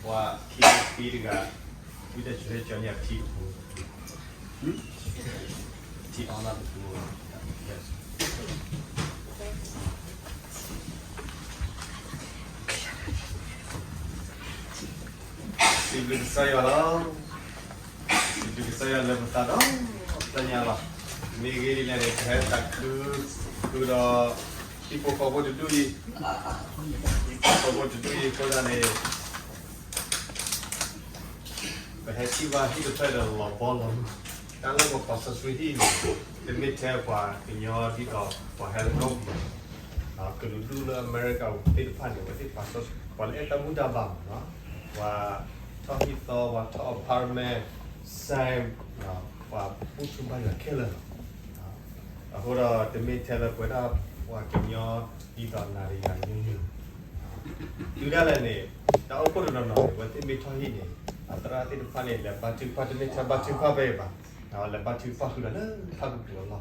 ပှၤခံဖံတဂၤ, ဝံသးစူၤဟဲကၠီန့ၢ်အထံတပူၤ, ထံအီၣ်နီတပူၤ, စံးဘျုးကစၢ်ယွၤလီၤ. စံးဘျုးကစၢ်ယွၤလၢပသးဒီးတၢ်ညါလီၤ. မ့ၢ်ဂ့ၤဒ်လဲၣ်န့ၣ် ပဟဲသးခုဃုာ်ဒီး ဟံၣ်ဖိဃီဖိတဒူၣ်အံၤ, ဟံၣ်ဖိဃီဖိတဒူၣ်အံၤအဃိသတးန့ၣ် ပဟဲထံၣ်ဘၣ်ဟံၣ်တဖျၢၣ်ဒီးလီၤဘီလီၤမုၢ်, တၢ်လၢပပာ်စီဆှံဟံၣ်န့ၣ် တမ့ၢ်ထဲပှၤကညီဒ်သိးပှၤဟဲလၢကီၢ်ပူၤ, ကလုာ်ဒူၣ်လၢအမဲရကၤသ့ၣ်တဖၣ်န့ၣ် အဝဲသ့ၣ်ပာ်စီဆှံ ပှၤလၢအဲၣ်တၢ်ဘူၣ်တၢ်ဘါမး, ပှၤထီၣ်ဟံၣ်သီ, ပှၤထီၣ် apartment, စဲး, ပှၤဘူၣ်ထီၣ်ဘါယွၤခဲလၢာ်လီၤ. အဃိဒီးတမ့ၢ်ထဲလၢပဝဲဒၣ်ပှၤကညီဒ်သိးနၤဒီးယၤတမံၤမံၤ, တုၤဒၣ်လဲာ်န့ၣ် တၢ်အိၣ်ဖှိၣ်တနီၤနီၤန့ၣ် အဝဲသ့ၣ်မ့ၢ်ထီၣ်ဟံၣ်န့ၣ် အသရၣ်သ့ၣ်တဖၣ်န့ၣ် လဲၤဘါထုကဖၣ် တမ့ၢ်ထဲဘါထုကဖၣ်ဖဲအံၤဘၣ်, လဲၤဘါထုကဖၣ်ဃုာ်ဒီးလၢဖၣ်ကပူၤ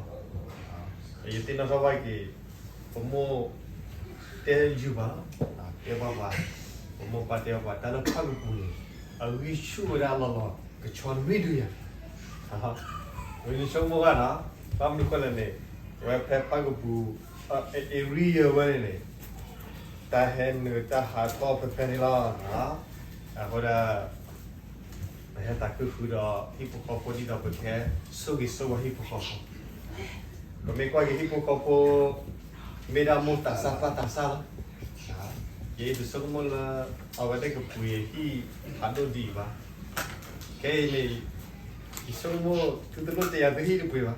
အလီၢ်, ယသ့ၣ်နီၣ်ထီၣ်ဘၣ်က့ၤ ပမိၢ်တဲယုာ်ဘၣ်လီၤ, တဲဘၣ်ပှၤ, ပမိၢ်ပၢ်တဲဘၣ်ပှၤ တၢ်လၢဖၣ်ကပူၤန့ၣ် အဂံၢ်ဆူၣ်ဝဲဒၣ်လီၤလီၤ ကဆီတမံၤဒုးယၤ, ဝဲယဆိကမိၣ်ဘၣ်နီၤ, ဘၣ်မနုၤဃိလဲၣ်န့ၣ် အဝဲဖဲဖၣ်ကပူၤ area ဝဲန့ၣ်န့ၣ် တၢ်ဟဲနုာ်တၢ်ဟးထီၣ်ဖဲဖဲန့ၣ်လီၤ. အဃိဒီး ပဟဲသးခုဃုာ်ဒီးဟံၣ်ဖိဃီဖိဒ်သိးပကဟဲဆိၣ်ဂ့ၤဆိၣ်ဝါဟံၣ်ဖိဃီဖိ, ပမ့ၢ်ကွၢ်က့ၤဟံၣ်ဖိဃီဖိ မ့ၢ်ဒၣ်မိၢ်သးစၢ်ပၢ်သးစၢ်လီၤ. ယအံၤတဆိကမိၣ်လၢ အဝဲသ့ၣ်ကပှ့ၤဟံၣ်ဖးဒိၣ်ဒ်အံၤဘၣ်. ခဲအံၤန့ၣ် ယဆိကမိၣ်သုတလိၣ်တဲယၤသုဟံၣ်တပှ့ၤဘၣ်.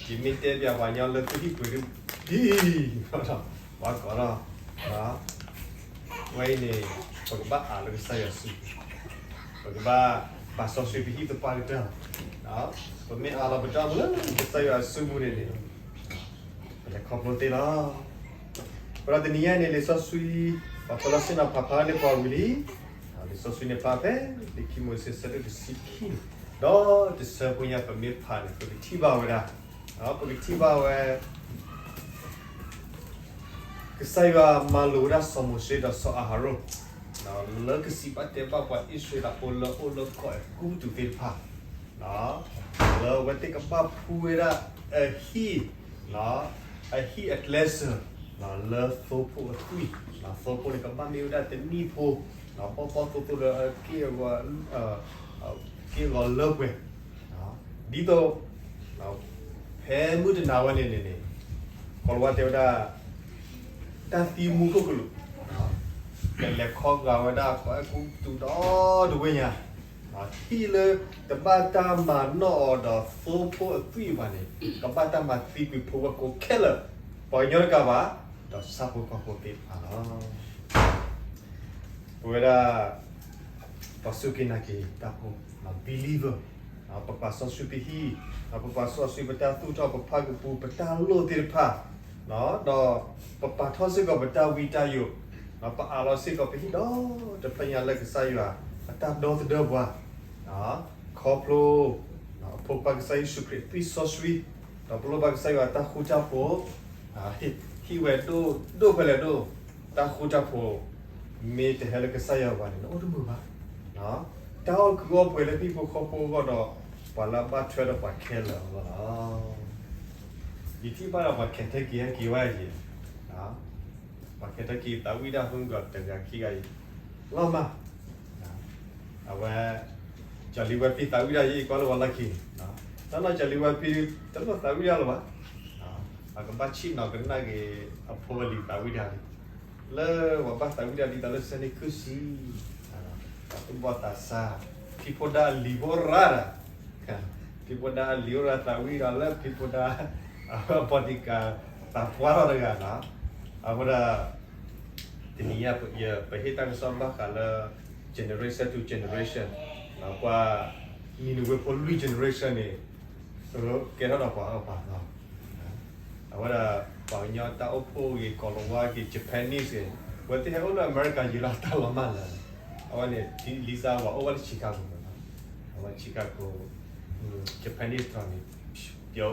ယမ့ၢ်တဲပျးပှၤကညီလၢသုဟံၣ်ပှ့ၤဒ်အံၤ ပှၤကိးထီၣ် ဝဲအံၤန့ၣ် ပကဘၣ်အးလၢကစၢ်ယွၤစုပူၤ, ပကဘၣ်ပာ်စီဆှံပဟံၣ်သပှၢ်ကတၢၢ်လီၤ. ပမ့ၢ်အးလီၤပတၢ်အိၣ်မူလၢကစၢ်ယွၤစုပူၤန့ၣ်န့ၣ် ပလဲၤခီဖျိသ့လီၤ. အဃိဒီးတနံၤညါန့ၣ် လံာ်စီဆှံ ပှၤဖီလီၤစ့ၣ်နီၤဖးဖျါန့ၢ်ပှၤဝံၤလံ. လံာ်စီဆှံန့ၣ်ဖျါဖဲ လံာ်ခံမိၤၡ့ ဆၢဒိၣ်တဆံခံန့ၣ်, ဒီးတဆၢဖိညါပမ့ၢ်ဖးန့ၣ် ပကထံၣ်ဘၣ်ဝဲဒၣ်, ပကထံၣ်ဘၣ်ဝဲ ကစၢ်ယွၤမၤလိာ်ဝဲဒၣ်စီၤမိၤၡ့ဒီးစီၤအၤဟရိၣ် လၢကစံးဘၣ်တဲဘၣ်ပှၤအံၣ်စရ့လးဖိလၢအိၣ်လၢကီၢ်အဲၤကူပတူးသ့ၣ်တဖၣ် လၢအဝဲသ့ၣ်ကဘၣ်ဖှူဝဲဒၣ်အဟံၣ်, အဟံၣ်အကျဲစၢၤ လၢသိဖိအသွံၣ်, သိဖိန့ၣ်ကဘၣ်မ့ၢ်ဝဲဒၣ်တနံၣ်ဖိ, ဘီၣ်ဘီၣ်သိသိဒီး က့ၢ်ဂီၤလၢပှဲၤ, ဒ်သိး ဖဲမုၢ်တနၤဝဲန့ၣ်န့ၣ်န့ၣ် ကီၤလၤဝါတဲဝဲဒၣ် တၢ်သံမူခိၣ်ကလူး ကလဲၤခီဂာ်ဝဲဒၣ်ကီၢ်အဲၤကူပတူးဒီတဝ့ၢ်ညါ, ဟံၣ်လၢတဘၣ်တၢ်မၤနီၣ်အီၤဒီးသိဖိအသွံၣ်ဘၣ်န့ၣ် ကဘၣ်တၢ်မၤသံကွံာ်ဖိဝဲကိးခဲလၢာ်, ပှၤကညီတကးဘၣ်, ဒီးဆၣ်ဖိကီၢ်ဖိသ့ၣ်တဖၣ်လီၤ. ပဝဲဒၣ် ပှၤစူၢ်က့ၤနာ်က့ၤတၢ်ဖိ believer, ပပာ်စီဆှံပဟံၣ်, ပပာ်စီဆှံပတၢ်သူၣ်ထီၣ်ပဖၣ်ကပူၤပတၢ်လိၣ်သ့ၣ်တဖၣ်, ဒီးပပာ်ထီၣ်စ့ၢ်ကီးပတၢ်ဝံတၢ်ယိး, ပအးလီၤစ့ၢ်ကီးပဟံၣ်ဒီတဖျၢၣ်ညါလၢကစၢ်ယွၤအတၢ်ဒီသဒၢပှၤ, ခီဖျိ အဖိခွါကစၢ်ယ့ၣ်ၡူးခရံာ်သွံၣ်စီဆှံ, ဒီးပလိၣ်ဘၣ်ကစၢ်ယွၤအတၢ်ဃူတၢ်ဖိး, ဟ့ၣ်ဝဲဒိၣ်ဒိၣ်ဖဲလဲၣ်ဒိၣ်, တၢ်ဃူတၢ်ဖိး မ့ၢ်တဟဲလၢကစၢ်ယွၤဘၣ်န့ၣ် နအိၣ်တမုာ်ဘၣ်. တၢ်အီၣ်ကုးအီပှဲၤလၢဟံၣ်ဖိဃီဖိအဂီၢ်ဒီး ပှၤလၢအဘၣ်ထွဲဒီးပှၤခဲလၢာ်အဂီၢ်လီၤ. ယထံၣ်ဘၣ်ဒီးပှၤခဲထၢၣ်က့ၤဟဲက့ၤဝဲယဲ, ပှၤခဲထၢၣ်က့ၤသးဝံၣ်ဒၣ်ဖုဂီၤတဂၤခံဂၤအံၤ, လီၤမၢ် အဝဲ ကၠီၤလံဝဲပံသးဝံၣ်ဒၣ်ယဲ ကွၢ်လၢဝဲလီၢ်ခံန့ၣ်, တၢ်နီၢ်ကၠီၤလံဝဲပံ တလိၣ်သးဝံၣ်ဒၣ်လၢၤဘၣ်. အကဘၣ်ဆံၣ်နီၤကနၣ်က့ၤအဖိအလံၤသးဝံၣ်ဒၣ်လံ, လၢပှၤဘၣ်သးဝံၣ်ဒၣ်ဒ်သိးလၢစဲန့ၣ်ခုၣ်ဆံ, ပှၤသူၣ်ဘီၣ်သးစၢ်, ဖံဖိဒါအလံၤဘိရၤဒၣ်, ဖံဖိဒါအလံၤအိၣ်ရၤသးဝံၣ်ဒီးလၢဖံဖိဒါ အဘီဒံကၤသးပှၢ်ထီၣ်တဂၤနီၤ, အဃိဒီး တနံၤညါ ပဟ့ၣ်တၢ်ကစီၣ်ဘၣ်ဃးလၢ generation to generation, ပှၤနံၤနဝ့ဖိလွံၢ် generation န့ၣ် ကဲထီၣ်ဒီးပှၤအၢပှၤသီ, အဝဲဒၣ် ပှၤကညီတၢ်အိၣ်ဖှိၣ်ဂ့ၤ ကီၤလၤဝါဂ့ၤ Japanese ဂ့ၤ, ဝဲသ့ၣ်ဟဲအိၣ်လၢအမဲရကၤယံာ်လီၤတၢ်လီၤမၢ်လၢာ်, အဝဲန့ၣ် Lisa ဝဲအိၣ်ဝဲလၢ Chicago မး, အဝဲ Chicago Japanese တနီၤန့ၣ် ပျိ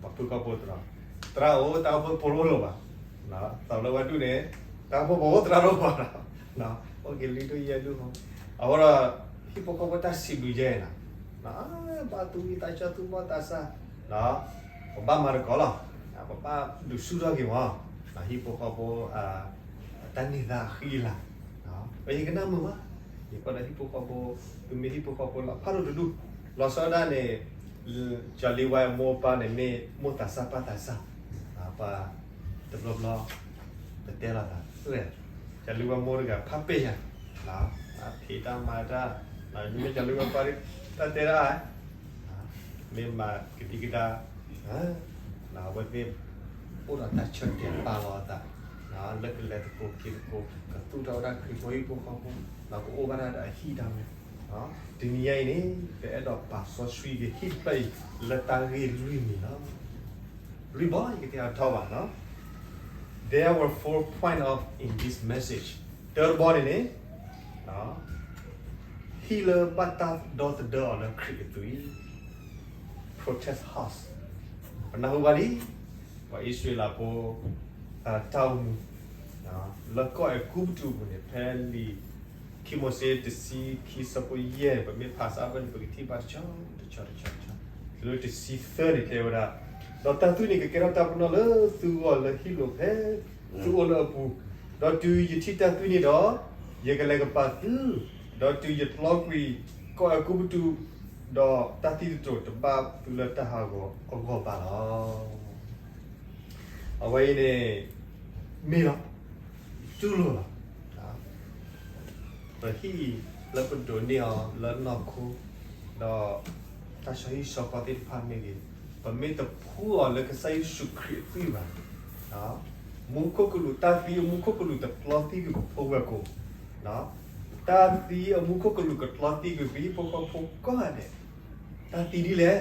ပှၤဖုၣ်ကိာ်ဖိတနီၤ, သရၣ်ဧၢ တၢ်အိၣ်ဖှိၣ်ဖိတအိၣ်လၢၤဘၣ်, သးလၢဝဲဒၣ်န့ၣ် တၢ်ဖိပအိၣ်သရၣ်ဒိၣ်မးလီၤ, အိၣ်က့ၤလွံၢ်ဒိၣ်ယဲၢ်ဒိၣ်မး, အဃိဒီး ဟံၣ်ဖိဃီဖိတၢ်စံးဘျုးယဲၢ်နီၤ, ဘၣ်သူၣ်ဝံသးဆၢသူၣ်ဘီၣ်သးစၢ်, ပဘၣ်မၤသကိးလီၤ, ပဘၣ်ဒုးဆူၣ်ထီၣ်က့ၤမး, ဟံၣ်ဖိဃီဖိ တၢ်န့ၢ်သါအဃံအလၤ, ယကနၣ်မုာ်မး, ယကွၢ်ဒီးဟံၣ်ဖိဃီဖိ, သုမ့ၢ်ဟံၣ်ဖိဃီဖိလၢအဖးဒိၣ်တဒူၣ်, လီၤဆီဒၣ်တၢ်န့ၣ်, ကၠီၤလံဝါအမိၢ်အပၢ်န့ၣ်မ့ၢ်မိၢ်သးစၢ်ပၢ်သးစၢ်, ပှၤတဘျီဘျီ, ပတဲလိာ်သး, ကၠီၤလံဝါမိၢ်တဂၤဖးပဲၢ်ယၤ, ဖံးတၢ်မၤတၢ်, မ့မ့ၢ်ကၠီၤလံဝါပၢ်တၢ်တဲဒၣ် မ့ၢ်မၤကဒံကဒါ, အဝဲသ့ၣ်အိၣ်ဒီးတၢ်ဆၢတဲာ်ပာ်လီၤအသး, လၢကလဲၤသကိးက့ၤသကိး, ကသူၣ်ထီၣ်ဝဲဒၣ်ခရံာ်ဖိဟံၣ်ဖိဃီဖိ, ကအိၣ်ဘၣ်တၢ်ဒီးအဟံၣ်ဒၣ်ဝဲ, တနံၤညါအံၤန့ၣ်, ပအဲၣ်ဒိးပာ်စီဆှံက့ၤဟံၣ်တဖျၢၣ်အံၤ, လၢတၢ်ဂ့ၢ်လွံၢ်မံၤလီၤ. လွံၢ်ဘီယကတဲအထီၣ်ဘၣ်နီၤ, There were four point of in this message. တၢတဘီန့ၣ်န့ၣ်, ဟံၣ်လၢဘၣ်တၢ်ဒီသဒၢအီၤလၢခရံာ်အသွံၣ်, protest house, ပနၢ်ဟူဘၣ်လံ, ပှၤအံၣ်စရ့လးဖိ, တၢ်အိၣ်မူ, လၢကီၢ်အဲၤကူပတူးအပူၤန့ၣ် ဖဲလံာ် ခံမိၤၡ့တဆံခံဆၢဖိယဲၢ်န့ၣ် ပမ့ၢ်ဖးစးဖဲန့ၣ် ပကထံၣ်ဘၣ်တဆီတဆီတဆီတဆီ, လၢတဆံသၢန့ၣ်တဲဝဲဒၣ်, ဒီးတၢ်သွံၣ်န့ၣ်ကကဲထီၣ်တၢ်ပနီၣ်လၢသုဂီၢ်လၢဟံၣ်လိၤဖဲသုအိၣ်လၢအပူၤ, ဒီးတုၤယထံၣ်တၢ်သွံၣ်န့ၣ်ဒီး, ယကလဲၤကပာ်သု, ဒီးတုၤယတြီကွံာ်ကီၢ်အဲၤကူပတူး, ဒီးတၢ်သံသတြိာ်တဘၣ်သုလၢတၢ်ဟးဂီၤအဂီၢ်ဘၣ်လီၤ. အဝဲအံၤန့ၣ်, မ့ၢ်လီၤ, တူၢ်လိာ်လီၤ, ပဟံၣ်လၢပဒိးန့ၢ်အီၤလၢနီၢ်ခိ, ဒီးတၢ်ဆီဟံၣ်ဆီဃီသ့ၣ်တဖၣ်မ့ၢ်ဂ့ၤ, ပမ့ၢ်တဖှူအီၤလၢကစၢ်ယ့ၣ်ၡူးခရံာ်အသွံၣ်ဘၣ်, မူခိၣ်ကလူး တၢ်သံအမူခိၣ်ကလူးတကျီသံကွံာ်ပဖိဝဲၢ်ကိာ်, တၢ်သံအမူခိၣ်ကလူးကကျီသံကွံာ်ပဟံၣ်ဖိဃီဖိကိးဂၤဒဲး, တၢ်သံဒ်လဲၣ်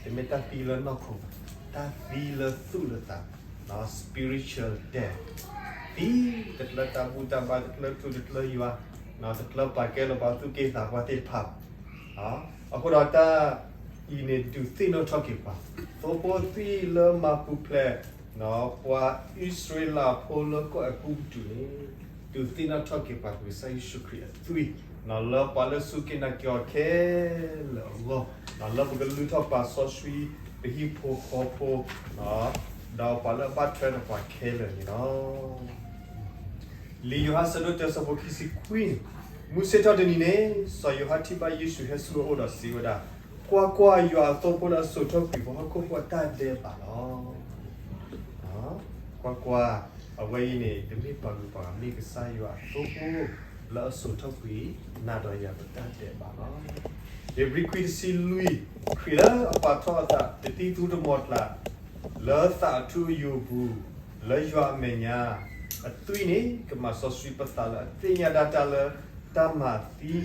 တမ့ၢ်တၢ်သံလၢနီၢ်ခိဘၣ်, တၢ်သံလၢသူၣ်လၢသး, spiritual death, သံ, တကျၢၤတၢ်ဘူၣ်တၢ်ဘါ, တကျၢၤထူတကျၢၤယွၤ, တကျၢၤပာ်ကဲလၢပှၤသူၣ်က့သးပှၢ်သ့ၣ်တဖၣ်ဘၣ်. အဃိဒီးတၢ်အံၤန့ၣ်ဒုးသ့ၣ်နီၣ်ထီၣ်က့ၤပှၤ, သိဖိသွံၣ်လၢမၤပူၤဖျဲး, ပှၤအံၣ်စရ့လးဖိလၢကီၢ်အဲၤကူပတူးန့ၣ်, ဒုးသ့ၣ်နီၣ်ထီၣ်က့ၤပှၤကွံာ်ကစၢ်ယ့ၣ်ၡူးခရံာ်အသွံၣ်, လၢပှၤလၢစူၢ်က့ၤနာ်က့ၤအီၤခဲလၢာ်အဂီၢ်, လၢပကလုၢ်ထီၣ်ပာ်စီဆှံ, ပဟံၣ်ဖိဃီဖိ, ဒီးပှၤလၢအဘၣ်ထွဲဒီးပှၤခဲလၢာ်န့ၣ်လီၤ. လံာ်ယိၤဟၣ်ဆၢဒိၣ်တၢဆၢဖိခံဆံခွံန့ၣ်, မုၢ်ဆ့ၣ်ထီၣ်တနံၤန့ၣ်, စီၤယိၤဟၣ်ထံၣ်ဘၣ်ယ့ၣ်ၡူးဟဲဆူအအိၣ်ဒီးစံးဝဲဒၣ်, ကွၢ်ကွၢ်, ယွၤအသိဖိလၢအစိာ်ထီၣ်ကွံာ်ပှၤဟီၣ်ခိၣ်ဖိအတၢ်ဒဲးဘးလီၤ. ကွၢ်ကွၢ်, အဝဲအံၤန့ၣ် တမ့ၢ်ပှၤဂုၤပှၤဂၤ, မ့ၢ်ကစၢ်ယွၤအသိဖိလၢအစိာ်ထီၣ်ကွံာ်နၤဒီးယၤပတၢ်ဒဲးဘးလီၤ. ဧ့ၤဘြံၤခွံတဆံလွံၢ်, ခရံာ်လၢအပာ်ထီၣ်အသးတသံသူတမီၤကျၢ် လၢသးအထူအယိာ်ပူၤ, လၢယွၤအမဲာ်ညါ, အသွံၣ်န့ၣ် ကမၤစီဆှံပသးလၢအသ့ၣ်ညါဒၣ်တၢ်လၢတၢ်မၤသံ,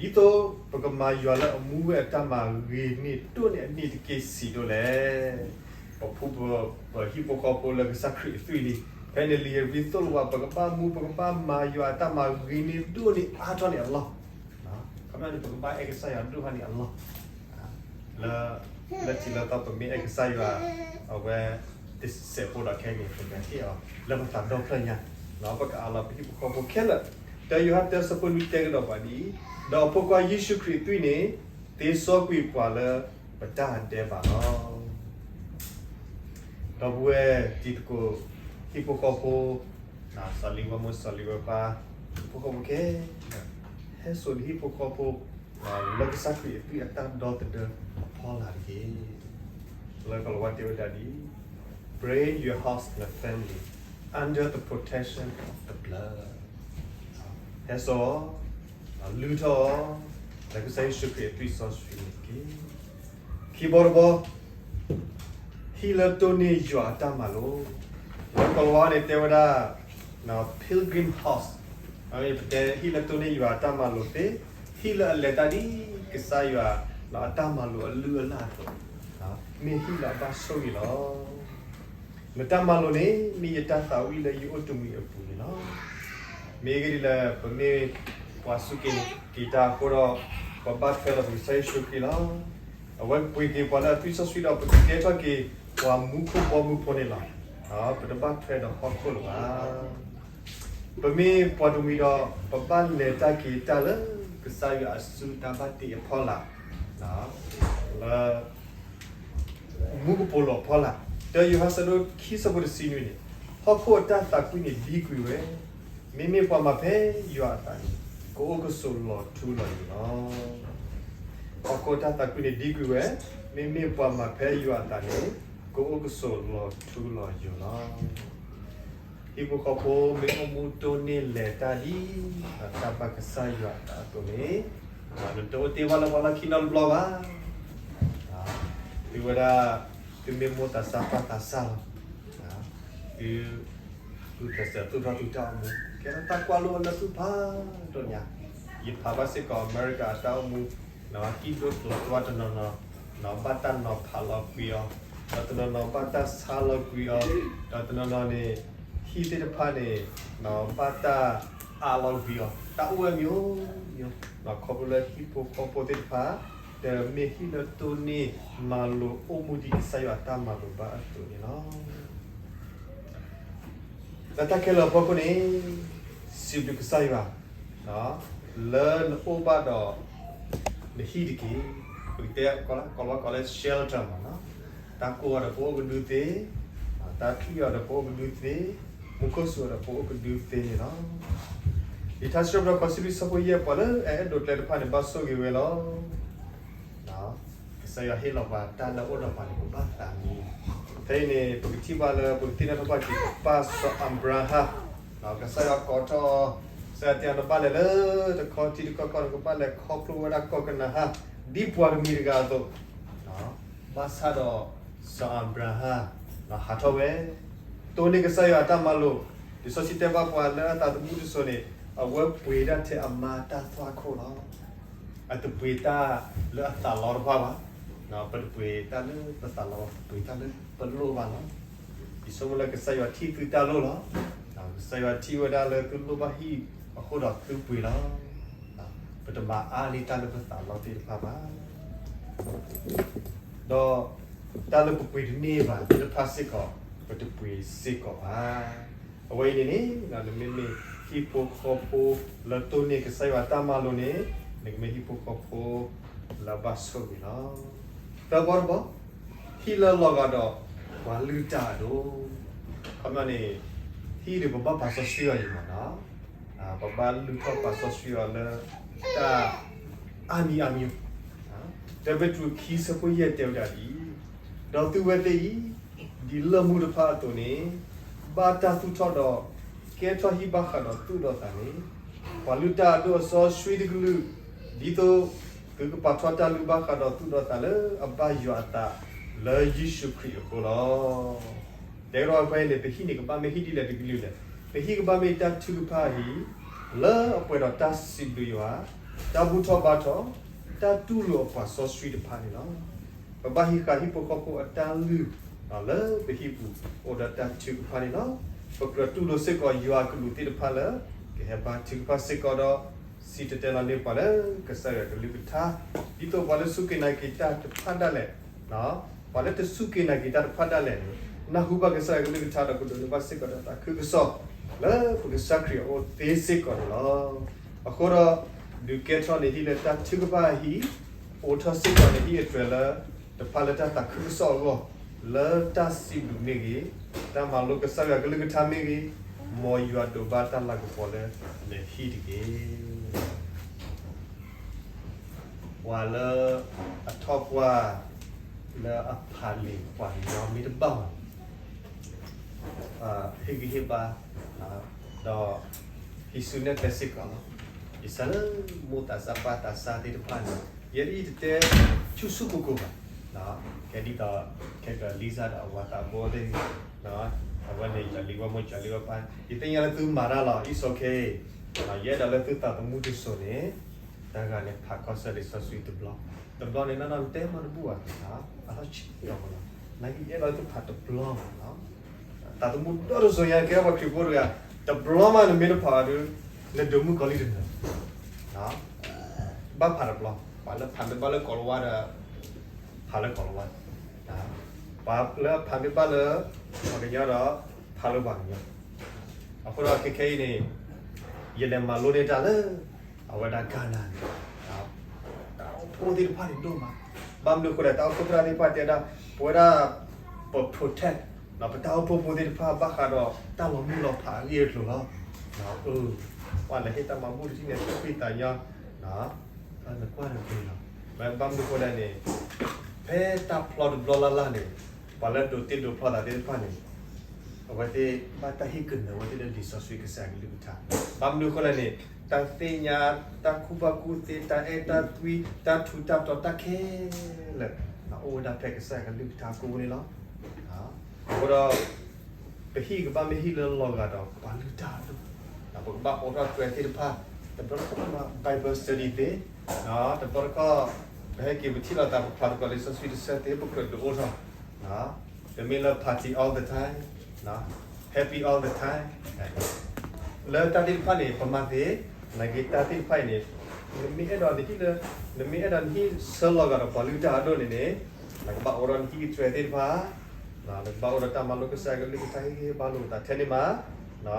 ဒ်သိးပကမၤယွၤလၢအမူဝဲအတၢ်မၤဂ့ၤန့ၢ်ဒိၣ်န့ၢ်အနံၣ်တက့ၢ်ဆံးဒိၣ်လဲၣ်. ပဖှူပဟံၣ်ဖိဃီဖိလၢကစၢ်ခရံာ်အသွံၣ်လံ. ဖဲန့ၣ်လံာ်ဧ့ၤဘြံၤသိၣ်လိပှၤ ပကဘၣ်မူ ပကဘၣ်မၤယွၤအတၢ်မၤဂ့ၤန့ၢ်ဒိၣ်န့ၢ်အါထီၣ်န့ၢ်အလီၢ်, ခီဖျိန့ၣ် ပကဘၣ်အဲၣ်ကစၢ်ယွၤဒိၣ်ထီၣ်န့ၢ်အလီၢ်, လၢ, လၢထံးလၢသီပမ့ၢ်အဲၣ်ကစၢ်ယွၤ, အဝဲတစဲးဖိဒီးခဲအံၤန့ၣ် ပကဟ့ၣ်အီၤလၢပသးဒီဖျၢၣ်ညါ, ပကအးလီၤပဟံၣ်ဖိဃီဖိခဲလၢာ်. တၢယိၤဟၣ်တၢဆၢဖိလွံၢ်တဲကဒီးပှၤဒ်အံၤ, ဒီးအဖိခွါယ့ၣ်ၡူးခရံာ်အသွံၣ်န့ၣ် သ့စီကွံာ်ပှၤလၢပတၢ်ဒဲးဘးလီၤ. ဒီပုၢ်ဝဲၢ်တံၤသကိး, ဟံၣ်ဖိဃီဖိ, စီၤလံဝဲမိၢ် စီၤလံဝဲပၢ်, ဟံၣ်ဖိဃီဖိခဲလၢာ်, ဟဲစိာ်နဟံၣ်ဖိဃီဖိ လၢကစၢ်ခရံာ်အသွံၣ်အတၢ်ဒီသဒၢအဖီလာ်တက့ၢ်. လၢကလၤဝါတဲဝဲဒၣ်ဒ်အံၤ, Bring your house and family under the protection of the blood. ဟဲစိာ်, လုၢ်ထီၣ်, လၢကစၢ်ယ့ၣ်ၡူးခရံာ်အသွံၣ်စီဆှံန့ၣ်တက့ၢ်. ခံဘီတဘီ, ဟံၣ်လၢတိၢ်န့ၢ်ယွၤအတၢ်မၤလိာ်, လၢကလၤဝါန့ၣ်တဲဝဲဒၣ်, pilgrim house, ပတဲဟံၣ်လၢတိၢ်န့ၢ်ယွၤအတၢ်မၤလိာ်သ့, ဟံၣ်လၢအလဲၤတၢ်ဒ်ကစၢ်ယွၤအတၢ်မၤလိာ်အလုၢ်အလၢ်အသိး, မ့ၢ်ဟံၣ်လၢအဘၣ်ဆိၣ်ဂ့ၤလီၤ. နတၢ်မၤလိာ်န့ၣ် မ့ၢ်ယတၢ်သးဝံၣ်လၢယအိၣ်တမှံၤအပူၤန့ၣ်လီၤ. မ့ၢ်ဂ့ၢ်ဒ်လဲၣ်, ပမ့ၢ်ပှၤစူၢ်က့ၤနာ်က့ၤတၢ်အဃိဒီး, ပဘၣ်ထွဲဒီးပကစၢ်ယ့ၣ်ၡူးခရံာ်လီၤ. အဝဲပှ့ၤက့ၤပှၤလၢအသွံၣ်စီဆှံဒီး ပကကဲထီၣ်က့ၤပှၤမူခိၣ်ဘီမုၢ်ဖိန့ၣ်လီၤ. ပတဘၣ်ထွဲဒီးဟီၣ်ခိၣ်လၢၤဘၣ်. ပမ့ၢ်ပှၤတမှံၤဒီး ပဘၣ်လဲၤတၢ်က့ၤတၢ်လၢ ကစၢ်ယွၤအစုတၢ်ဘၣ်တ့အဖီလာ်, လၢ မူကပိာ်လိၤအဖီလာ်, တၢယိၤဟၣ်ဆၢဒိၣ်ခံဆၢဖိတဆံနွံန့ၣ်, ဟီၣ်ခိၣ်အတၢ်သးကွံန့ၣ်ဒံကွံာ်ဝဲ, မ့မ့ၢ်ပှၤမၤဖဲယွၤအသးန့ၣ် ကအိၣ်ကဆိးလီၤထူလီၤယိာ်လီၤ. ဟီၣ်ခိၣ်အတၢ်သးကွံန့ၣ်ဒံကွံာ်ဝဲ, မ့မ့ၢ်ပှၤမၤဖဲယွၤအသးန့ၣ် ကအိၣ်ကဆိးလီၤထူလီၤယိာ်လီၤ. ဟံၣ်ဖိဃီဖိမ့ၢ်အိၣ်မူတိၢ်န့ၢ်လဲၤတၢ်ဒ် တၢ်ဘၣ်ကစၢ်ယွၤအသးအသိးန့ၣ်, နတအိၣ်တ့ၢ်ဘၣ်လၢပှၤလီၢ်ခံနီတဘျီဘၣ်. သုဝဲဒၣ် သုမ့ၢ်မိၣ်သးစၢ်ပၢ်သးစၢ်လီၤ. သု သုတစဲးသူၣ်ထီၣ်သုတၢ်အိၣ်မူ ကဲထီၣ်တၢ်ကွၢ်လိအလၢသူၣ်ဖးဒိၣ်ညါ, ယဖးဘၣ်စ့ၢ်ကီးအမဲရကၤအတၢ်အိၣ်မူ, ဟံၣ်ဒိၣ်ကျိၤသွါတနီၤနီၤ, ဘၣ်တၢ်နီၤဖးလီၤကွံာ်အီၤ, ဒီးတနီၤနီၤဘၣ်တၢ်ဆါလီၤကွံာ်အီၤ, ဒီးတနီၤနီၤန့ၣ် ဟံၣ်သ့ၣ်တဖၣ်န့ၣ် ဘၣ်တၢ်အါလီၤကွံာ်အီၤ, တၢ်အိၣ်ဝဲမံၤဧိၤမံၤဧိၤ, ခီဖျိလၢဟံၣ်ဖိဃီဖိသ့ၣ်တဖၣ် တမ့ၢ်ဟံၣ်လၢတိၢ်န့ၢ်မၤလိာ်အိၣ်မူဒ်ကစၢ်ယွၤအတၢ်မၤလိာ်ဘၣ်အသိးန့ၣ်လီၤ. လၢတၢ်ခဲလၢာ်အဖီခိၣ်န့ၣ်, စံးဘျုးကစၢ်ယွၤ လၢနအိၣ်ဘၣ်ဒီး နဟံၣ်တက့ၢ်. ပကတဲကိးလီၤကိးလၢ shelter မး, တၢ်ကိၢ်အီၤဒီးပအိၣ်ကဒုသ့, တၢ်ချံၣ်အီၤဒီးပအိၣ်ကဒုသ့, မူခိၣ်စူၤအီၤဒီးပအိၣ်ကဒုသ့န့ၣ်လီၤ. လံာ်ထါစံးထီၣ်ပတြၢၤ ခံဆံလွံၢ် ဆၢဖိယဲၢ်, ပှၤလၢအအဲၣ်ဒိးကျဲတဖၣ်န့ၣ် ဘၣ်ဆိၣ်ဂ့ၤဝဲလီၤ. ကစၢ်ယွၤဟ့ၣ်လီၤပှၤတၢ်လၢအအိၣ်ဒီးပှၤန့ၣ် ပဘၣ်သးမံ. ဖဲအံၤန့ၣ် ပကထံၣ်ဘၣ်လၢ ပကသ့ၣ်နီၣ်ထီၣ်ဘၣ်က့ၤ ပပၢ်စီၤအၤဘြၤဟၣ်, ကစၢ်ယွၤကိးထီၣ်အီၤ, ကစၢ်ယွၤတဲအီၤ နဘၣ်လဲၤလၢတခီထံတခီကီၢ်န့ၣ် ကဘၣ်လဲၤခီဖျိဝဲဒၣ်ကီၢ်ကနၤဧၣ် ဒ်ပှၤတမံၤတဂၤအသိး, ဘၣ်ဆၣ်ဒီး စီၤအၤဘြၤဟၣ် ဟးထီၣ်ဝဲ, တိၢ်န့ၢ်ကစၢ်ယွၤအတၢ်မၤလိာ်, လံာ်စီဆှံတဲဘၣ်ပှၤလၢအသးသမူတစိၤန့ၣ် အဝဲပှ့ၤဒၣ်ထဲအမါတၢ်သွၣ်ခိၣ်လီၤ. အတပှ့ၤတၢ်လၢအသးလီတဖၣ်ဘၣ်, ပတပှ့ၤတၢ်လၢပသးလီ, ပပှ့ၤတၢ်လၢပလိၣ်ဘၣ်လီၤ. ယဆိကမိၣ်လၢကစၢ်ယွၤထံၣ်သုတၢ်လိၣ်လီၤ. ကစၢ်ယွၤထံၣ်ဝဲဒၣ်လၢသုလိၣ်ဘၣ်ဟံၣ်အဃိဒီးသုပှ့ၤလီၤ. ပတမၤအါန့ၢ်တၢ်လၢပသးလီသ့ၣ်တဖၣ်ဘၣ်. ဒီးတၢ်လၢပပှ့ၤတန့ၢ်ဘၣ်သ့ၣ်တဖၣ်စ့ၢ်ကီး ပတပှ့ၤစ့ၢ်ကီးဘၣ်. အဝဲအံၤန့ၣ်န့ၣ် နမ့မ့ၢ်ဟံၣ်ဖိဃီဖိလၢတိၢ်န့ၢ်ကစၢ်ယွၤတၢ်မၤလိာ်န့ၣ် နကမ့ၢ်ဟံၣ်ဖိဃီဖိလၢဘၣ်ဆိၣ်ဂ့ၤလီၤ. သၢဘီတဘီ, ဟံၣ်လၢလီၤဂာ်ဒီးပှၤလုၢ်တၢ်အဒိၣ်, ခီပညီန့ၣ် ဟံၣ်ဒီးပဘၣ်ပာ်စီဆှံအီၤအံၤမးနီၤ ပဘၣ်လုၢ်ထီၣ်ပာ်စီဆှံအီၤလၢ တၢ်အါမံၤအါမံၤ, တၢပ့းတရူးခံဆၢဖိယဲၢ်တဲဝဲဒၣ်ဒ်အံၤ, ဒီးသုဝဲသ့ၣ်အံၤ, ဒ်လၢၢ်မူတဖၣ်အသိးန့ၣ်, ဘၣ်တၢ်သူၣ်ထီၣ်ဒီး ကဲထီၣ်ဟံၣ်ဘၣ်ဃးဒီးသူၣ်ဒီးသးန့ၣ်, ပှၤလုၢ်တၢ်အဒိၣ်အစီဆှံတကလုာ်, ဒ်သိးသုကပာ်ထီၣ်တၢ်လုၢ်ဘၣ်ဃးဒီးသူၣ်ဒီးသးလၢအဘၣ်ယွၤအသးလၢယ့ၣ်ၡူးခရံာ်အဃိလီၤ. တဲကဒီးဖဲအံၤန့ၣ် ပဟံၣ်န့ၣ်ကဘၣ်မ့ၢ်ဟံၣ်ဒ်လဲၣ်တကလုာ်လဲၣ်. ပဟံၣ်ကဘၣ်မ့ၢ်တၢ်ထုကဖၣ်အဟံၣ်, လၢအပှဲၤဒီးတၢ်စံးဘျုးယွၤ, တၢ်ဘူၣ်ထီၣ်ဘါထီၣ်, တၢ်တူၢ်လိာ်အပှၤစီဆှံတဖၣ်န့ၣ်လီၤ. ပဘၣ်ဟံးဃာ်ဟံၣ်ဖိဃီဖိအတၢ်လုၢ်, လၢပဟံၣ်ပူၤ အိၣ်ဒီးတၢ်ထုကဖၣ်န့ၣ်လီၤ. ပကြၢးတူၢ်လိာ်စ့ၢ်ကီးယွၤအကလူးသ့ၣ်တဖၣ်လၢ ကဟဲဘါထုကဖၣ်စ့ၢ်ကီးဒီး စံၣ်တဲၤတဲလီၤန့ၢ်ပှၤလၢကစၢ်ယွၤကလုၢ်ကထါ, ဒ်သိးပှၤလၢစူၢ်က့ၤနာ်က့ၤတၢ်တဖၣ်ဒၣ်လဲာ်, ပှၤလၢတစူၢ်က့ၤနာ်က့ၤတၢ်တဖၣ်ဒၣ်လဲာ်န့ၣ် နၢ်ဟူဘၣ်ကစၢ်ယွၤကလုၢ်ကထါဒီးကဒိးန့ၢ်ဘၣ်စ့ၢ်ကီးဒီးသးခုကစီၣ် လၢပကစၢ်ခရံာ်အအိၣ်သ့စ့ၢ်ကီးန့ၣ်လီၤ. အဃိဒီး ဒုးကဲထီၣ်နဟံၣ်လၢတၢ်ထုကဖၣ်အဟံၣ်, အိးထီၣ်စ့ၢ်ကီးနဟံၣ်အတြဲၤလၢ တဖၣ်လၢတၢ်သးခုကစီၣ်အဂီၢ်, လၢတၢ်စံးဘျုးမ့ၢ်ဂ့ၤ, တၢ်မၤလိကစၢ်ယွၤကလုၢ်ကထါမ့ၢ်ဂ့ၤ, မ်ယွၤဒိးဘၣ်တၢ်လၤကပီၤလၢနဟံၣ်တက့ၢ်. ပှၤလၢအထီၣ်ပှၢ်လၢအဖးလံာ်ပှၤကညီမ့ၢ်တဘၣ်ဘၣ်န့ၣ်, ဟ့ၣ်ဂံၢ်ဟ့ၣ်ဘါ, ဒီး ဟံးစုနဲၣ်ကျဲစ့ၢ်ကီးလီၤ. ယဆၢလၢမိၢ်သးစၢ်ပၢ်သးစၢ်သ့ၣ်တဖၣ်န့ၣ်, ယဲဒၣ်အံၤတတဲဆူၣ်ဆူၣ်ကိၢ်ကိၢ်ဘၣ်, ကဲဒ်သိး ခဲကလံစၢ်ဒီးအဝၤသးဘိသ့ၣ်, အဝဲန့ၣ် ယလံၤဝဲမိၢ်ယလံၤဝဲပၢ်, ယသ့ၣ်ညါလၢသုမၤတၢ်လီၤ it's okay, ယအဲၣ်ဒိးလၢသုသးသမူတစိၤန့ၣ်, တဂၤန့ၣ်ဖးကီၢ်စဲၣ်လံာ်စီဆှံတဘျီ, တဘျီန့ၣ် နီၢ်နီၢ်နတဲမၤတဘူၣ်ဘၣ်, အလီၢ်ဆံးအီၤမးလီၤ, နာ်က့ယအဲၣ်ဒိးလၢသုဖးတဘျီမးလီၤ. သးသမူဒီတစိၤညါကဲပှၤခရံာ်ဖိတဂၤ, တဘျီမးနမ့ၢ်တဖးအီၤဒီး, နဒုးမုၢ်ကီၤလံၢ်တနၢၤ, ဘၣ်ဖးတဘျီ, ပှၤလၢဖးမ့ၢ်ဘၣ်လၢကိၤလၤဝါဒီး, ဖးလၢကိၤလၤဝါ, ပှၤလၢဖးမ့ၢ်ဘၣ်လၢ ပှၤကညီဒီး ဖးလိပှၤကညီ. အဃိဒီးခဲခဲအံၤန့ၣ် ယလဲၤမၤလိန့ၢ်တၢ်လၢ အဝဲဒၣ် Ghana န့ၣ် တၢ်အိၣ်ဖှိၣ်သ့ၣ်တဖၣ်န့ၣ်ဒိၣ်မး. ဘၣ်မနုၤအဃိလဲၣ်, တၢ်အိၣ်ဖှိၣ်သရၣ်သ့ၣ်တဖၣ်တဲဒၣ် ပဝဲဒၣ် ပ protect ပတၢ်အိၣ်ဖှိၣ်ဖိသ့ၣ်တဖၣ် ဘၣ်ဃးဒီးတၢ်လီၤမုၢ်လီၤဖးအဂ့ၢ်အကျိၤလီၤ. ပှၤလဲၤဟ့ၣ်တၢ်မၤဘူၣ်တထံၣ်န့ၣ် သူၣ်ဖှံသးညီ နကွၢ်တဂ့ၤလီၤ. ဘၣ်မနုၤအဃိလဲၣ်န့ၣ် ဖဲတၢ်ဖျီတဘျီလၢ်လၢ်န့ၣ် ပှၤလၢဒိးတ့ဒိးဖျီသးသ့ၣ်တဖၣ်န့ၣ် အဝဲသ့ၣ်ဘၣ်တၢ်ဟ့ၣ်ကနၢၤဝဲသ့ၣ်လၢလံာ်စီဆှံကစၢ်ကလုၢ်ကထါ. ဘၣ်မနုၤအဃိလဲၣ်န့ၣ် တၢ်သ့ၣ်ညါ, တၢ်ကူၣ်ဘၣ်ကူၣ်သ့, တၢ်အဲၣ်တၢ်ကွံ, တၢ်ထူးတၢ်တီၤတၢ်ခဲလၢာ် အိၣ်ဝဲဒၣ်ဖဲကစၢ်ကလုၢ်ကထါကိးန့ၣ်လီၤ. အဃိဒီး ပဟံၣ်ကဘၣ်မ့ၢ်ဟံၣ်လၢလီၤဂာ်ဒီးပှၤလုၢ်တၢ်အဒိၣ်, ပကဘၣ်အိးထီၣ် chair သ့ၣ်တဖၣ်, တဘျီတခီၣ်ပမၤ Bible study သ့, တဘျီတခီၣ် ပဟဲက့ၤပထံၣ်လိာ်သး ပဖးသကိးလံာ်စီဆှံတဆၢသ့ ပကြၢးဒုးအိၣ်ထီၣ်, တမ့ၢ်လၢ party all the time, happy all the time လၢတၢ်သ့ၣ်တဖၣ်န့ၣ် ပမၤသ့, နာ်က့တၢ်သ့ၣ်တဖၣ်အံၤန့ၣ် နမ့ၢ်အဲၣ်ဒိးနဟံၣ်လၢ, နမ့ၢ်အဲၣ်ဒိးနဟံၣ်ဆၢလီၤဂာ်ဒီးပှၤလုၢ်တၢ်အဒိၣ်န့ၣ်န့ၣ် နကဘၣ်အိးထီၣ်နဟံၣ်က chair သ့ၣ်တဖၣ်, နကဘၣ်အိးထီၣ်တၢ်မၤလိကစၢ်ကလုၢ်ကထါ ဟ့ၣ်ဂံၢ်ဟ့ၣ်ဘါလိာ်သးထဲန့ၣ်မး, န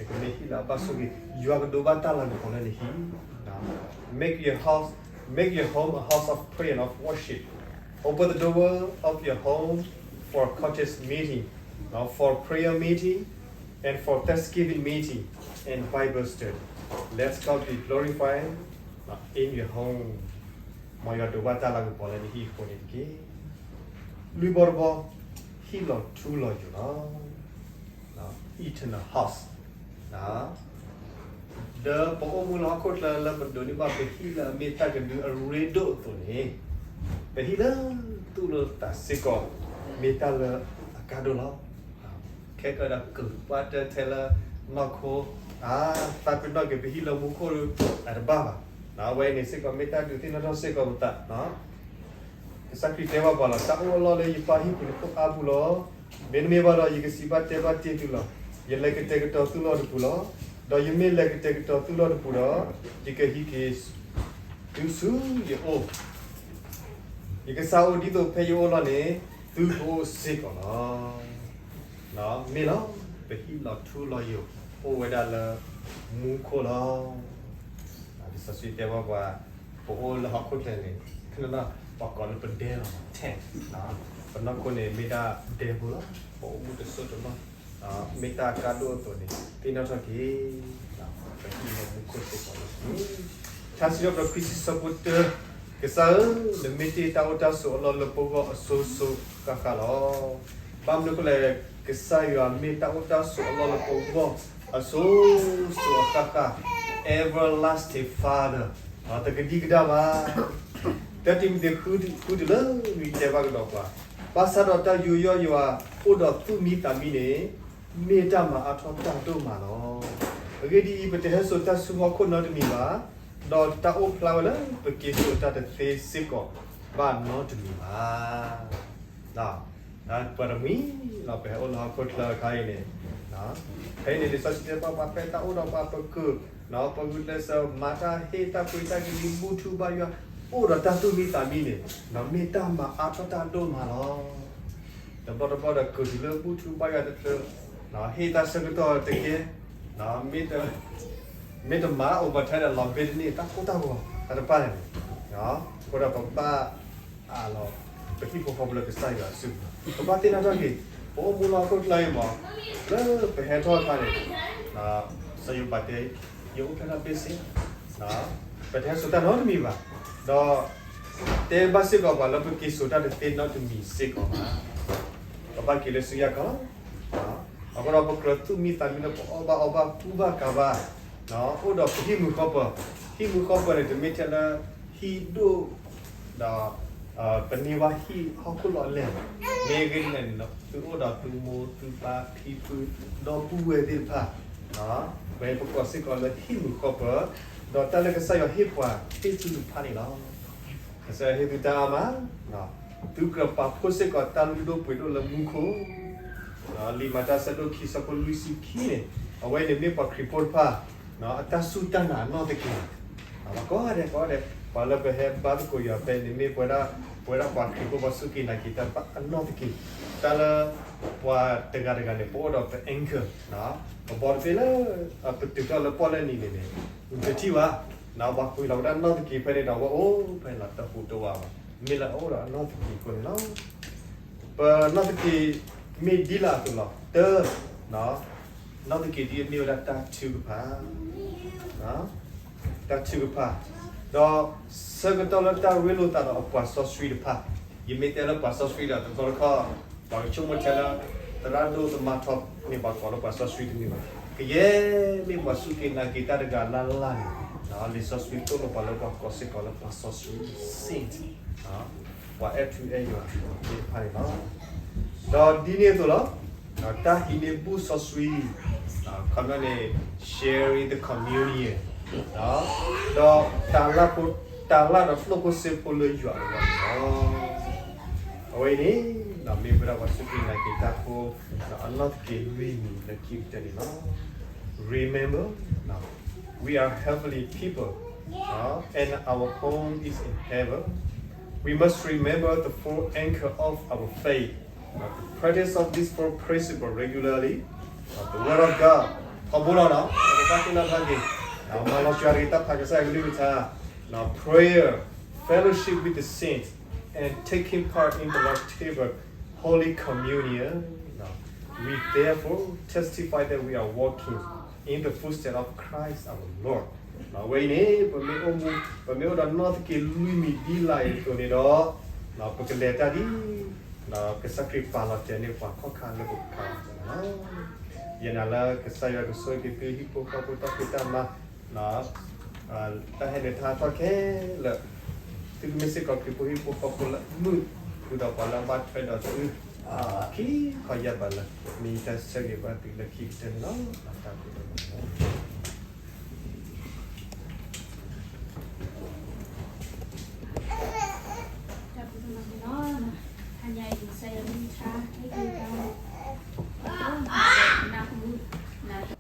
ကမ့ၢ်ဟံၣ်လၢအဘၣ်ဆိၣ်ဂ့ၤ, ယွၤကဒိးဘၣ်တၢ်လၤကပီၤလၢနဟံၣ် Make your house, make your home a house of prayer and of worship. Open the door of your home for corporate meeting, for prayer meeting, and for Thanksgiving meeting and Bible study. Let God be glorified in your home. မ်ယွၤဒိးဘၣ်တၢ်လၤကပီၤလၢနဟံၣ်အဃိန့ၣ်တက့ၢ်. လွံၢ်ဘီတဘီ, ဟံၣ်လီၤထူလီၤယိာ်လီၤ. Eternal house. ဒီးပအိၣ်မူလၢဟီၣ်ခိၣ်ချၢလၢပဒိးန့ၢ်ဘၣ်ပဟံၣ်လၢအမ့ၢ်တၢ်ကဒုအရ့ဒိၣ်အသိးန့ၣ်, ပဟံၣ်လၢသူၣ်လၢသးစ့ၢ်ကီး မ့ၢ်တၢ်လၢအကါဒိၣ်လီၤ. ခဲကဒီးကုၢ်ပှၢ်တၢၢ်ထဲလၢနီၢ်ခိ, သးပ့ၤနီၣ်က့ၤပဟံၣ်လၢမူခိၣ်အတဘၣ်ဘၣ်. အဝဲအံၤန့ၣ်စ့ၢ်ကီး မ့ၢ်တၢ်ဒုးသ့ၣ်နီၣ်ထီၣ်စ့ၢ်ကီးပသး. ကစၢ်ခရံာ်တဲဘၣ်ပှၤလီၤ, တၢ်အိၣ်အလီၢ်လၢယပၢ်ဟံၣ်ပူၤန့ၣ်အိၣ်အါပူၤလီၤ. မ့တမ့ၢ်ဘၣ်ဒီး ယကစံးဘၣ်တဲဘၣ်တ့ၢ်သုလီၤ. ယလဲၤကတဲာ်ကတီၤသုလီၢ်တပူၤလီၤ. ဒီးယမ့ၢ်လဲၤကတဲာ်ကတီၤသုလီၢ်တပူၤဒီး, ယကဟံးက့ၤသုဆူယအိၣ်, ယကစၢ်အိၣ်ဒ်သိးဖဲယအိၣ်လီၢ်န့ၣ် သုကအိၣ်စ့ၢ်ကီးလီၤ. မ့ၢ်လီၤ, ပဟံၣ်လီၤထူလီၤယိာ် အိၣ်ဝဲဒၣ်လၢမူခိၣ်လီၤ. လံာ်စီဆှံတဲဘၣ်ပှၤ, ပအိၣ်လၢဟီၣ်ခိၣ်ချၢန့ၣ်, ပှၤကိးလၢပဒဲလီၤ, tent, ပနီၢ်ခိန့ၣ်မ့ၢ်ဒၣ်ဒဲဖိလီၤ. ပအိၣ်မူတစိၢ်တလီၢ်, မ့ၢ်တၢ်ကါဒိၣ်အသိးန့ၣ် သ့ၣ်နီၣ်ထီၣ်က့ၤ ပဟံၣ်လၢမူခိၣ်စ့ၢ်ကီးလီၤ. ထါစံးထီၣ်ပတြၢၤ ခွံဆံဆၢဖိတၢ, ကစၢ်ဧၢ, နမ့ၢ်တ့ၢ်တၢ်အိၣ်တၢ်ဆိးအလီၢ်လၢပဂီၢ်အစိၤစိၤဃၣ်ဃၣ်လီၤ. ဘၣ်မနုၤအဃိလဲၣ်, ကစၢ်ယွၤမ့ၢ်တၢ်အိၣ်တၢ်ဆိးအလီၢ်လၢပဂီၢ်အစိၤစိၤအဃၣ်ဃၣ်, everlasting Father, တကဒံကဒါဘၣ်. တၢတံၤမသ့း ဃုတုၤလၢနွံတဲဘၣ်ကဒီးပှၤ, ဘၣ်ဆၣ်ဒီးတၢ်ယူးယီၣ်ယွၤအိၣ်ဒီးသူၣ်မံသးမံန့ၣ် မ့ၢ်တၢ်မၤအါထီၣ်တၢ်ဒိၣ်မးလီၤ. အဂ့ၢ်ဒ်အံၤ, ပတဟဲစိာ်တၢ်ဆူဟီၣ်ခိၣ်နီတမံၤဘၣ်, ဒီးတၢ်အိၣ်ဖျါဝဲလၢပက့ၤစိာ်တၢ်တသ့စ့ၢ်ကီးဘၣ်နီတမံၤဘၣ်. ပှၤတမှံၤလီၤ ပဟဲအိၣ်လၢဟီၣ်ခိၣ်ချၢအခါအံၤန့ၣ်, ဖဲအံၤန့ၣ် လံာ်စီဆှံတဲဘၣ်ပှၤ ဖဲတၢ်အိၣ်ဒီးပှၤပကုၢ်, ပဂုာ်ကျဲးစၢး မၤတၢ်ဟ့ၣ်တၢ်ကွံတၢ်ကလံၤ ဘူၣ်ထူဘါယွၤ, အိၣ်ဒီးတၢ်သူၣ်မံသးမံန့ၣ်, မ့ၢ်တၢ်မၤအါထီၣ်တၢ်ဒိၣ်မးလီၤ. တဘျီတဘျီဒီးကုၢ်တုၤလၢဘူၣ်ထူဘါယွၤတချုး, ဟ့ၣ်တၢ်ဆၢကတီၢ်တကဲ, မ့ၢ်တမၤ over time ဒီး လီၤဘ့တန့ၢ် တၢ်ကိၢ်တၢ်ဂီၤတၢ်တဖၣ်န့ၣ်, အဃိဒီးပဘၣ်အးလီၤ ပဟံၣ်ဖိဃီဖိလၢကစၢ်ယွၤအစုပူၤ, ပဘၣ်သ့ၣ်နီၣ်ထီၣ်က့ၤ, ပအိၣ်မူလၢဟီၣ်ခိၣ်ချၢအံၤမး, လၢပဟဲထီၣ်အခါန့ၣ်, စီၤယိၤဘးတဲ, ယအိၣ်ဖျဲၣ်ထီၣ်ဘ့ၣ်စ့ၢ်, ပတဟဲစိာ်တၢ်နီတမံၤဘၣ်, ဒီး တဲဘၣ်စ့ၢ်ကီးပှၤလၢပက့ၤစိာ်တၢ်တသ့နီတမံၤစ့ၢ်ကီးဘၣ်. ပဘၣ်က့ၤလၢဆူယၢ်ခီလီၤ. အဃိဒီးပကြၢးသူၣ်မံသးမံလၢပအီၣ်ဘၣ်အီဘၣ်ကူဘၣ်ကၤဘၣ်, အိၣ်ဒီးပဟံၣ်မုာ်ဃီပၢၤ, ဟံၣ်မုာ်ဃီပၢၤန့ၣ် တမ့ၢ်ထဲလၢဟံၣ်ဒိၣ်, ဒီး ပန့ၢ်ဘၣ်ဟံၣ်ဟီၣ်ခိၣ်လီၤလဲၢ်, မ့ၢ်ဂ့ၢ်န့ၣ် သုအိၣ်ဒီးသုမိၢ်သုပၢ်ဖံဖု ဒီပုၢ်ဝဲၢ်သ့ၣ်တဖၣ်, ဝဲပကိးစ့ၢ်ကီးလၢဟံၣ်မုာ်ဃီပၢၤ, ဒီးတၢ်လၢကစၢ်ယွၤဟ့ၣ်ပှၤဟ့ၣ်သုတဖၣ်န့ၣ်လီၤ. ကစၢ်ယွၤဟ့ၣ်သုတၢ်အါမး, သုကြၢးပာ်ဖှိၣ်စ့ၢ်ကီးတၢ်လုၢ်ဒိၣ်ပှ့ၤဒိၣ်လၢမူခိၣ်, လံာ်မၤတၢ်ဆၢဒိၣ်ခံဆၢဖိလွံၢ်ဆံခံန့ၣ်, အဝဲန့ၣ်မ့ၢ်ပှၤခရံာ်ဖိတဖၣ် အတၢ်စူၢ်တၢ်နာ်အနီၢ်သက့ၤ, ကိးဂၤဒဲးကိးဂၤဒဲး ပှၤလၢပဟဲဘါသကိးယွၤဖဲန့ၣ်မ့ၢ်ပဝဲဒၣ်, ပဝဲဒၣ်ပှၤခရံာ်ဖိပှၤစူၢ်က့ၤနာ်က့ၤတၢ်တဖၣ်အနီၢ်သက့ၤ, တၢ်လၢ ပှၤတဂၤတဂၤန့ၣ် ပအိၣ်ဒီးပ anchor, ပဘီတဘ့ၣ်လၢ ပတုၤထီၣ်လၢပီၣ်လဲၣ်နံၤန့ၣ်န့ၣ် တထံၣ်ဘၣ်, ပှၤကွံာ်လီၤဝဲဒၣ်နီၣ်သက့ၤဖဲန့ၣ်ဒီး ဝဲအိၣ်ဖဲန့ၣ်လီၤ တဟူးတဝးဘၣ်, မ့ၢ်လၢအအိၣ်ဒီးအနီၣ်သက့ၤအဃိန့ၣ်လီၤ. ပနီၣ်သက့ၤမ့ၢ်ဒ်လဲၣ်အသိးလီၤ. တၢ် နီၣ်သက့ၤဒ်အမ့ၢ်ဝဲဒၣ်တၢ်ထုကဖၣ်, တၢ်ထုကဖၣ်, ဒီးဆၢကတီၢ်လၢတၢ်ရ့လိာ်သးဒီးအပှၤစီဆှံတဖၣ်, ယမ့ၢ်တဲလၢပှၤစီဆှံဒီးတဘျီတခီၣ် ပှၤကဆိကမိၣ်ထဲလၢ သရၣ်ဒိၣ်သမါထီန့ၣ် ပှၤကိးလၢပှၤစီဆှံတမ့ၢ်ဘၣ်. ကယဲၢ်မ့ၢ်ပှၤစူၢ်က့ၤနာ်က့ၤတၢ်တဂၤလၢ်လၢ်န့ၣ်, လံာ်စီဆှံသိၣ်လိပှၤလၢပှၤကိးစ့ၢ်ကီးလၢပှၤစီဆှံ saint, ပှၤအဲၣ်ထူအဲၣ်ယွၤသ့ၣ်တဖၣ်န့ၣ်လီၤ. ဒီးဒ်န့ၣ်အသိးလီၤ, တၢ်ဟံးန့ၢ်ဘူၣ်စီဆှံ, ခီပညီန့ၣ် sharing the communion, ဒီးတၢ်လၢ်ဖိ တၢ်လၢ်ဒီးသိၣ်ဖိစ့ဖိလၢယွၤအဂီၢ်န့ၣ်လီၤ. အဝဲအံၤန့ၣ် မ့ၢ်ဝဲဒၣ်ပှၤစူၢ်က့ၤနာ်က့ၤတၢ်ဖိ အနီၣ်သက့ၤလွံၢ်မံၤလၢခံကတၢၢ်န့ၣ်လီၤ. Remember, we are heavenly people, and our home is in heaven. We must remember the four anchor of our faith, the practice of these four principles regularly, the word of God, ထီဘိလီၤနီၤ ပကဘၣ်သ့ၣ်နီၣ်ထီၣ်က့ၤ မၤလီၤစှၤက့ၤတၢ်ဖးကစၢ်ယွၤကလုၢ်ကထါ, prayer, fellowship with the saints, and taking part in the Lord's table, Holy Communion. We therefore testify that we are walking in the footsteps of Christ our Lord. အဝဲအံၤန့ၣ် ပမ့ၢ်အိၣ်မူ ပမ့ၢ်အိၣ်ဒီးနီၣ်သက့ၤလွံၢ်မံၤဒ်လဲၣ်အသိးန့ၣ်ဒီး ပကလဲၤတၢ်ဒ် ကစၢ်ခရံာ်ပာ်လီၤတဲာ်န့ၢ်ပှၤခီၣ်ခါလၢပကခးလီၤတဲာ်န့ၣ်လီၤ. ယနာ်လၢကစၢ်ယွၤကဆိၣ်ဂ့ၤက့ၤသု ဟံၣ်ဖိဃီဖိ တၢ်ဖံးတၢ်မၤ တၢ်ဟဲနုာ်ထါထီၣ်ခဲလၢာ်, သုကမ့ၢ်စ့ၢ်ကီးခရံာ်ဖိဟံၣ်ဖိဃီဖိလၢအမုာ်, ဃုာ်ဒီးပှၤလၢအဘၣ်ထွဲဒီးသု ခံခီယၢ်ဘးလၢ မ့ၢ်တၢ်ဆၢဂ့ၤဘၣ်သုလၢခံကတၢၢ်န့ၣ်လီၤ. တၢ်ဘျုး တၢ်ဘျုးဒိၣ်မးန့ၣ်လီၤ. တဟါညါအံၤ ကစၢ်ယွၤကလုၢ်ကထါ ဟ့ၣ်ဂံၢ်ဟ့ၣ်ဘါ နၢ်ဟူ နၢ်ဟူ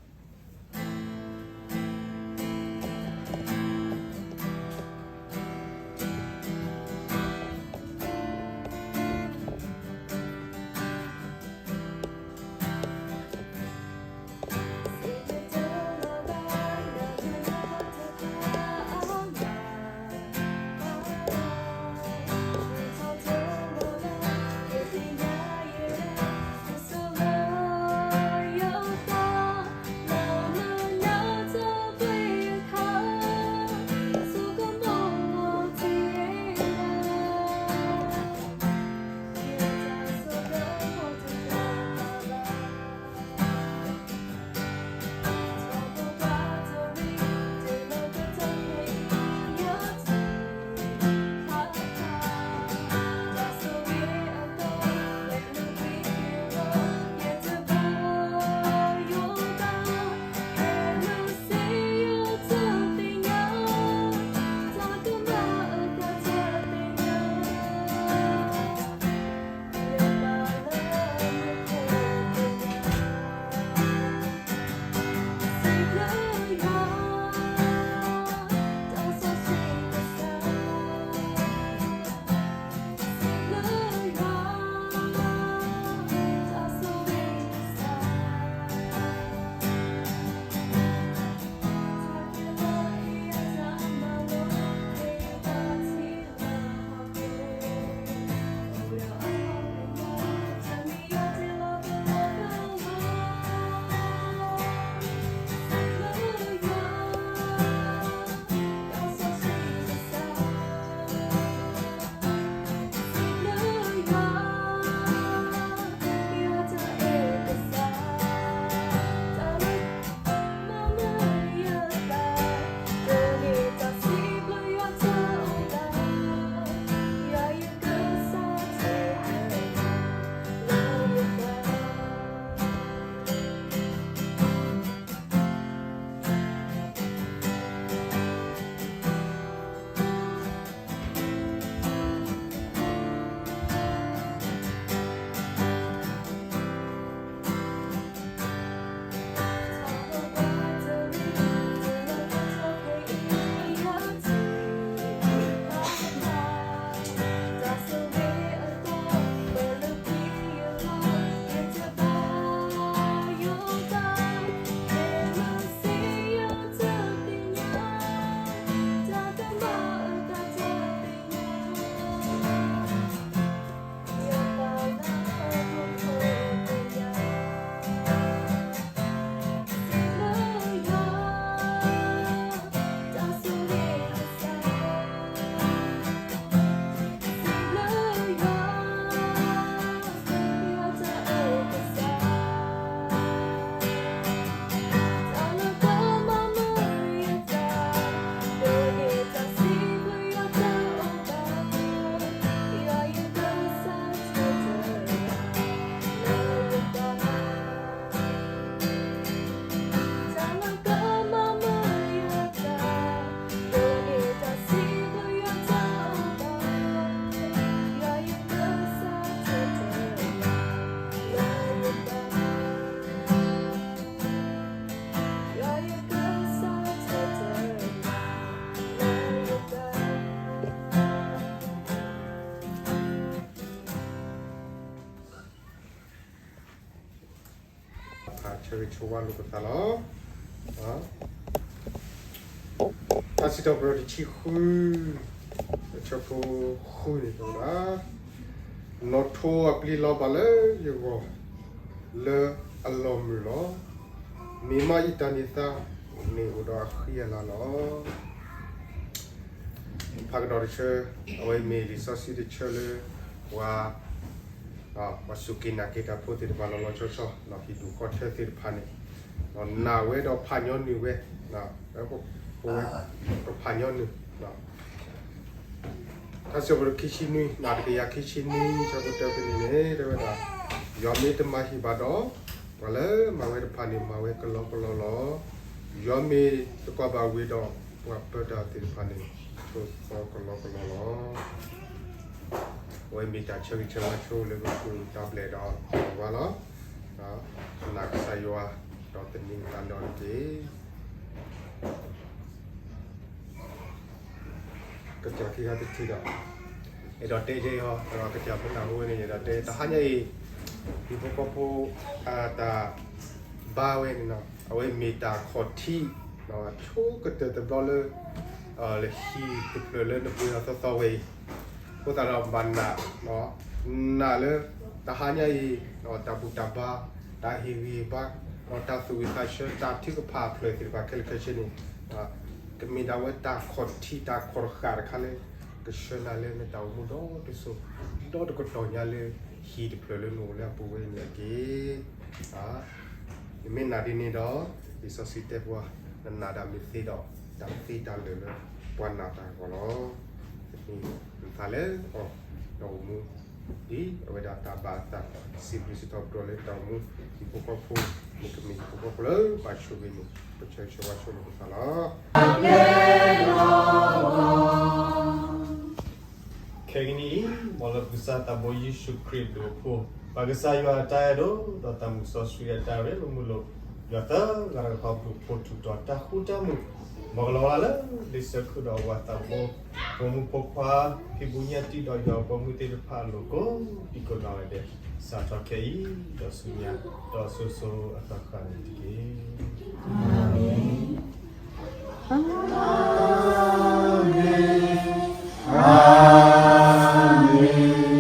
ဆိၣ်ဂ့ၤဆိၣ်ဝါလိာ်ပသးလီၤ. တၢ်စံးထီၣ်ပတြၢၤတဆံဃု, အဆၢဖိဃုန့ၣ်တဲဝဲဒၣ်, နီၣ်ထိအပျံၤလီၤဘၣ်လၢယဂီၢ် လၢအလီၤမုၢ်လီၤ. မ့ၢ်မးယတၢ်န့ၢ်သါန့ၣ်အိၣ်ဒီးအဃံအလၤလီၤ. ဖးကဒီးတဆၢ, အဝဲမ့ၢ်လံာ်စီဆှံတဆၢလၢ ပှၤ ပှၤစူၢ်က့ၤနာ်က့ၤတၢ်ဖိသ့ၣ်တဖၣ်လီၤလီၤဆီဆီ, ဟံၣ်ဒူၣ်ဃီထၢသ့ၣ်တဖၣ်န့ၣ်, နာ်ဝဲဒီးဖးညီနုၢ်ဝဲ, ပဝဲ ပဖးညီနုၢ် တၢ်စံးထီၣ်ပတြၢၤခံဆံနွံ, တကယၤခံဆံနွံ ဆၢဖိတၢဖဲန့ၣ်န့ၣ် တဲဝဲဒၣ်, ယွၤမ့ၢ်တမၤဟံၣ်ဘၣ်ဒီး, ပှၤလၢမၤဝဲတဖၣ်န့ၣ် မၤဝဲကလီကလီလီၤ. ယွၤမ့ၢ်တကွၢ်ဘၣ်ဝ့ၤဒီး, ပှၤပၢတၢ်သ့ၣ်တဖၣ်န့ၣ် ဆိသီကလီကလီလီၤ. အဝဲမ့ၢ်တၢ်ဆၢဂ့ၤဆၢဝါဆိလၢပပူၤတၢ်ဘျဲၣ်ဒီးဝါလီၤ. နာ်ကစၢ်ယွၤ, ဒီးသန့ၤအသးဒီးတက့ၢ်. ကစၢ်ခံဂၤတထံၣ်ဒီး, အဲၣ်ဒိးတဲယဲအီၤ, ဒီးကစၢ်ဖိတၢ်ဟူဝဲန့ၣ် အဲၣ်ဒိးတဲတဟါညါအံၤ, ဟံၣ်ဖိဃီဖိ တၢ်ဘါဝဲန့ၣ်, အဝဲမ့ၢ်တၢ်ခီၣ်ထံး ဆိကတၢၢ်တဘျီလၢ လၢဟံၣ်တဖျၢၣ်လၢနပှ့ၤအီၤသီသီဝဲအံၤ, အဃိသတးဒီးဘၣ်နာ်, နာ်လၢ တဟါညါအံၤ တၢ်ဘူၣ်တၢ်ဘါ, တၢ်ဟ့ၣ်ဂံၢ်ဘါ, တၢ်သူၣ်ဝံၣ်သးဆၢ, တၢ်ထုကဖၣ်အဖျၢၣ်သ့ၣ်တဖၣ်ခဲလၢာ်ခဲဆ့န့ၣ်, ကမ့ၢ်ဒၣ်ဝဲတၢ်ခီၣ်ထံးတၢ်ခီၣ်တဃာ်တခါလၢ ကဆှၢနၤလၢနတၢ်အိၣ်မူဒီတစိၤ, ဒီတကတီၢ်ညါလၢ ဟံၣ်တဖျၢၣ်လၢနအိၣ်လၢအပူၤဝဲန့ၣ်တက့ၢ်. နမ့ၢ်နာ်ဒ်န့ၣ်ဒီး, လံာ်စီဆှံတဲပှၤ, နနာ်တၢ်မ့ၢ်သ့ဒီး, တၢ်သ့တၢ်လၢာ်လၢပှၤနာ်တၢ်အဂီၢ်လီၤ. နသးလၢအီၤ, ဒီးအိၣ်မူ ဒ်အဝဲဒၣ်တၢ်ဘၣ်အသး, စံးဘျုးစံးထီၣ်ပတြၢၤလၢတၢ်အိၣ်မူ, ဟံၣ်ဖိဃီဖိ, မ့ၢ်ကမ့ၢ်ဟံၣ်ဖိဃီဖိလၢဘၣ်ဆိၣ်ဂ့ၤန့ၣ်, ပဆၢဂ့ၤဆၢဝါဆိလိာ်ပသးလီၤ. ခဲကနံၣ်အံၤ, မ်လၢပကစၢ်သးဘိယ့ၣ်ၡူးခရံာ်အဘျုးအဖှိၣ်, ပၢ်ကစၢ်ယွၤအတၢ်အဲၣ်ဒိၣ်, ဒီးသးမုၣ်စီဆှံအတၢ်ရ့လိာ်မုာ်လိာ်, ယွၤသၢဂၤတကပၤဘျုးဖှိၣ်ထူးတီၤတၢ်ဃူတၢ်မုာ်, မ်ကလီၤဝါလၢလံာ်စီဆှံဒီးအဝၤသးဘိ, ပိာ်မုၣ်ပိာ်ခွါ, ဖံဖုညၣ်တံၢ်ဒီးယွၤအပိာ်မုၣ်သ့ၣ်တဖၣ်အလိၤကိးဒံကိးနီၢ်ဂၤဒဲး, စးထီၣ်ခဲအံၤ, ဒီးဆူညါ, ဒီးစိၤစိၤအဃၣ်ဃၣ်န့ၣ်တက့ၢ်. အၤမ့ၣ်, အၤမ့ၣ်, အၤမ့ၣ်. တၢ်ညါအံၤန့ၣ်,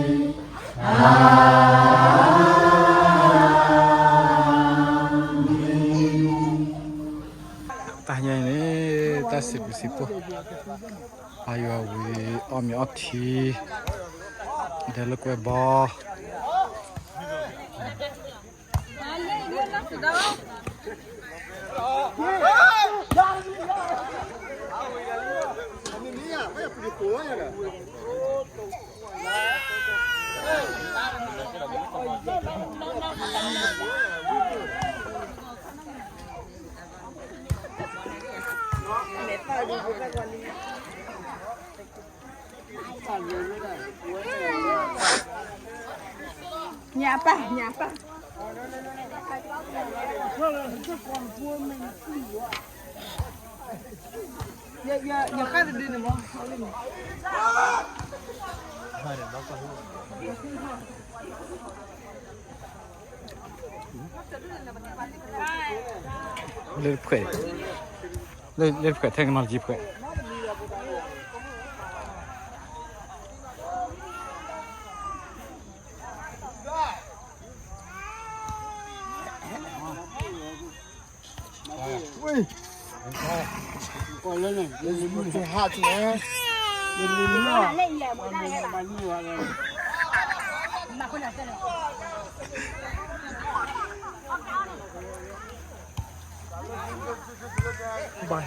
တၢ်စံးဘျုးစံးဖှိၣ်, ပၢ်ယွၤဝံၤအီၣ်မ့ၤအီထံ, ဒဲလၢကွဲဘီ ညၣ်ပၢ်, ညၣ်ပၢ်. လၢတဖှဲး, လၢတဖှဲးထဲကနီၤလၢကံဖှဲး. ဘၣ်,